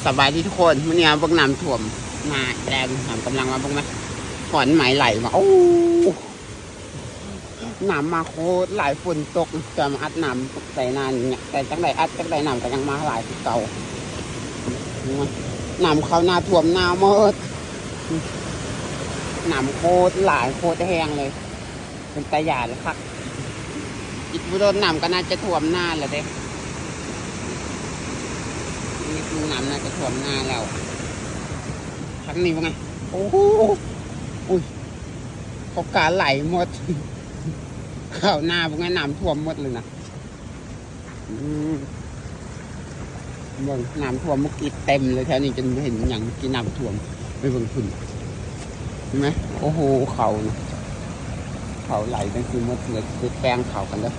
ສະບາຍດີທຸກຄົນ ມື້ນີ້ມາເບິ່ງນ້ຳຖ້ວມນາແດງ ນ້ຳກຳລັງມາ ເບິ່ງມາ ຂອນໄໝໄຫຼມາ ໂອ້ ນ້ຳມາໂຄດຫຼາຍ ຝົນຕົກ ຈະມາອັດນ້ຳໃສ່ນານີ້ ແຕ່ຈັ່ງໃດອັດຈັ່ງໃດ ນ້ຳກໍຍັງມາຫຼາຍຄືເກົ່າ ນ້ຳເຂົ້ານາ ຖ້ວມນາໝົດ ນ້ຳໂຄດຫຼາຍ ໂຄດແຮງເລີຍ. ເປັນຕາຢ້ານຄັກ ອີກບໍ່ດົນນ້ຳກໍໜ້າຈະຖ້ວມນາແລ້ວເດ້ ອີກບໍ່ດົນນ້ຳໜ້າຈະຖ້ວມນາແລ້ວ ທາງນີ້ວ່າໄງ ໂອ້ໂຫ ອຸ້ຍ ເຂົາກາໄຫຼໝົດ ເຂົ້ານາວ່າໄງ ນ້ຳຖ້ວມໝົດເລີຍນະ. ອືມ ເບິ່ງນ້ຳຖ້ວມເມື່ອກີ້ເຕັມເລີຍ ແຖວນີ້ຈົນບໍ່ເຫັນຫຍັງ ເມື່ອກີ້ນ້ຳຖ້ວມ ໄປເບິ່ງພຸ້ນ ເຫັນໄໝ ໂອ້ໂຫ ເຂົ້ານະ ເຂົ້າໄຫຼຈັ່ງຊີ້ໝົດເລີຍ ໄປແປງເຂົ້າກັນເດີ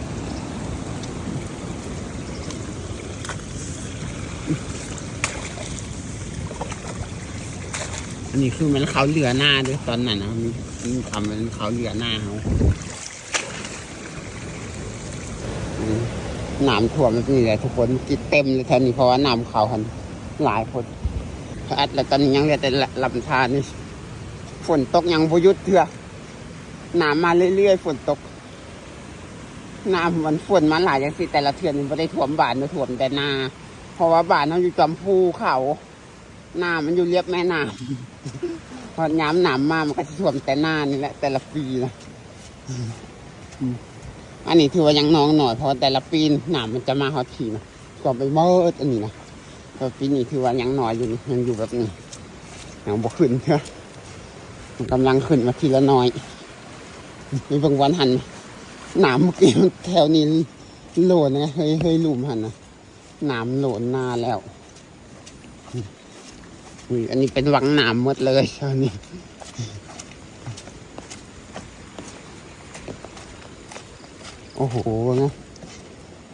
ອັນນີ້ຄືແມ່ນເຂົ້າເຫຼືອນາເດີ ຕອນນັ້ນນະ ມີ ມີຄຳແມ່ນເຂົ້າເຫຼືອນາເຮົາ. ອືມ ນ້ຳຖ້ວມແບບນີ້ແຫຼະທຸກຄົນ ເມື່ອກີ້ເຕັມເລີຍແຖວນີ້ ເພາະວ່ານ້ຳເຂົ້າຫັ້ນຫຼາຍໂພດ ອັດແລ້ວ ຕອນນີ້ຍັງເຫຼືອແຕ່ລຳທານນີ້ ຝົນຕົກຍັງບໍ່ຢຸດເທື່ອ ນ້ຳມາເລື້ອຍໆ ຝົນຕົກ ນ້ຳມັນ ຝົນມາຫຼາຍຈັ່ງຊີ້ ແຕ່ລະເທື່ອນີ້ບໍ່ໄດ້ຖ້ວມບ້ານເນາະ ຖ້ວມແຕ່ນາ ເພາະວ່າບ້ານເຮົາຢູ່ຈອມພູເຂົາ ນາມັນຢູ່ລຽບແມ່ນ້ຳ ຮອດຍາມນ້ຳມາມັນກໍຊິຖ້ວມແຕ່ນານີ້ແຫຼະ ແຕ່ລະປີນະ ອືມ ອັນນີ້ຖືວ່າຍັງໜອງໜ້ອຍ ເພາະວ່າແຕ່ລະປີນ້ຳມັນຈະມາຮອດພີ້ນະ ຖ້ວມໄປໝົດອັນນີ້ນະ ແຕ່ປີນີ້ຖືວ່າຍັງໜ້ອຍຢູ່ນີ້ ຍັງຢູ່ແບບນີ້ ຍັງບໍ່ຂຶ້ນເທື່ອ ມັນກຳລັງຂຶ້ນມາທີລະໜ້ອຍ ໄປເບິ່ງບ່ອນຫັ້ນ ນ້ຳເມື່ອກີ້ແຖວນີ້ໂຫຼນນະ ເຮີຍ ເຮີຍ ລຸ່ມຫັ້ນນະ ນ້ຳໂຫຼນນາແລ້ວ ອືມ ອັນນີ້ເປັນວັງນ້ຳໝົດເລີຍ ອັນນີ້ ໂອ້ໂຫ ເບິ່ງນະ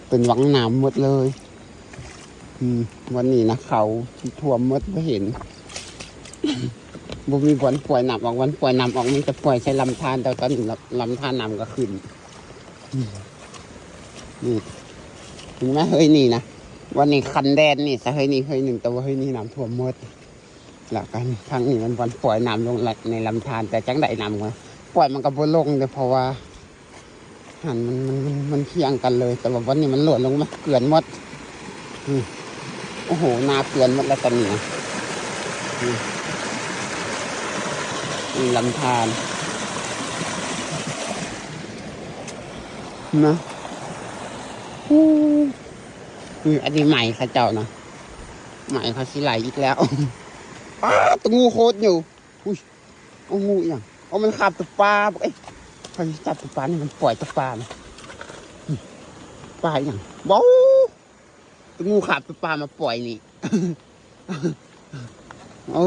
ເປັນວັງນ້ຳໝົດເລີຍ ອືມ ວັນນີ້ນະ ເຂົາຖ້ວມໝົດ ບໍ່ເຫັນ ບໍ່ມີບ່ອນປ່ອຍນ້ຳອອກ ບ່ອນປ່ອຍນ້ຳອອກ ມີແຕ່ປ່ອຍໃສ່ລຳທານ ແຕ່ຕອນນີ້ລຳ ລຳທານນ້ຳກໍຂຶ້ນ ອືມ ນີ້ ເຫັນໄໝ ເຮີຍ ນີ້ນະ ວັນນີ້ຄັນແດນນີ້ຊະ ເຮີຍ ນີ້ ເຮີຍ ໜຶ່ງ ແຕ່ວ່າ ເຮີຍ ນີ້ນ້ຳຖ້ວມໝົດ ແລ້ວກໍທາງນີ້ມັນບ່ອນປ່ອຍນ້ຳລົງໃນລຳທານ ແຕ່ຈັ່ງໃດນ້ຳກໍປ່ອຍມັນກໍບໍ່ລົງເດ້ ເພາະວ່າຫັ້ນມັນ ມັນ ມັນ ມັນພຽງກັນເລີຍ ແຕ່ວ່າວັນນີ້ມັນຫຼວນລົງມາເກືອນໝົດ ອືມ ໂອ້ໂຫ ນາເກືອນໝົດແລ້ວຕອນນີ້ນະ ອືມ ນີ້ລຳທານນະ ອູ້ ນີ້ ອັນນີ້ໄໝເຂົາເຈົ້ານະ ໄໝເຂົາຊິໄຫຼອີກແລ້ວ ປາດ ຕົວງູໂຄດໃຫຍ່ ອຸ້ຍ ເອົາ ງູອີ່ຫຍັງ ເອົາ ມັນຄາບຕົວປາ ບັກເອີຍ ຂ້ອຍຊິຈັບຕົວປານີ້ ມັນປ່ອຍຕົວປານະ ປາອີ່ຫຍັງ ເວົ້າ ຕົວງູຄາບຕົວປາມາປ່ອຍນີ້ ໂອ້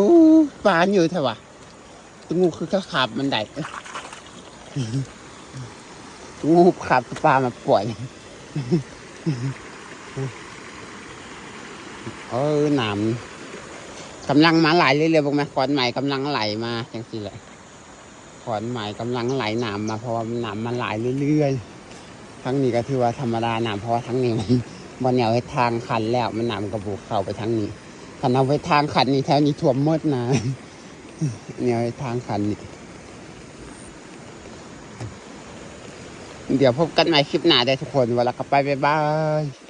ປາເຍີແທ້ຫວາ ຕົວງູຄືຄາບມັນໄດ້ ງູຄາບປາມາປ່ອຍ ເອີ ນ້ຳກຳລັງມາຫຼາຍເລື້ອຍໆ ເບິ່ງແມະ ຂອນໄໝກຳລັງໄຫຼມາຈັ່ງຊີ້ແຫຼະ ຂອນໄໝກຳລັງໄຫຼນ້ຳມາ ເພາະວ່ານ້ຳມັນຫຼາຍເລື້ອຍໆ ທາງນີ້ກໍຖືວ່າທຳມະດານ້ຳ ເພາະວ່າທາງນີ້ມັນບໍ່ແນວເຮັດທາງຂັ້ນແລ້ວ ມັນ ນ້ຳກໍບໍ່ເຂົ້າໄປທາງນີ້ ຄັນເຮົາເຮັດທາງຂັ້ນນີ້ ແຖວນີ້ຖ້ວມໝົດນະ ແນວເຮັດທາງຂັ້ນນີ້ ດຽວພົບກັນໃໝ່ຄລິບໜ້າເດີ້ທຸກຄົນ ວ່າແລ້ວກໍໄປ ບາຍບາຍ.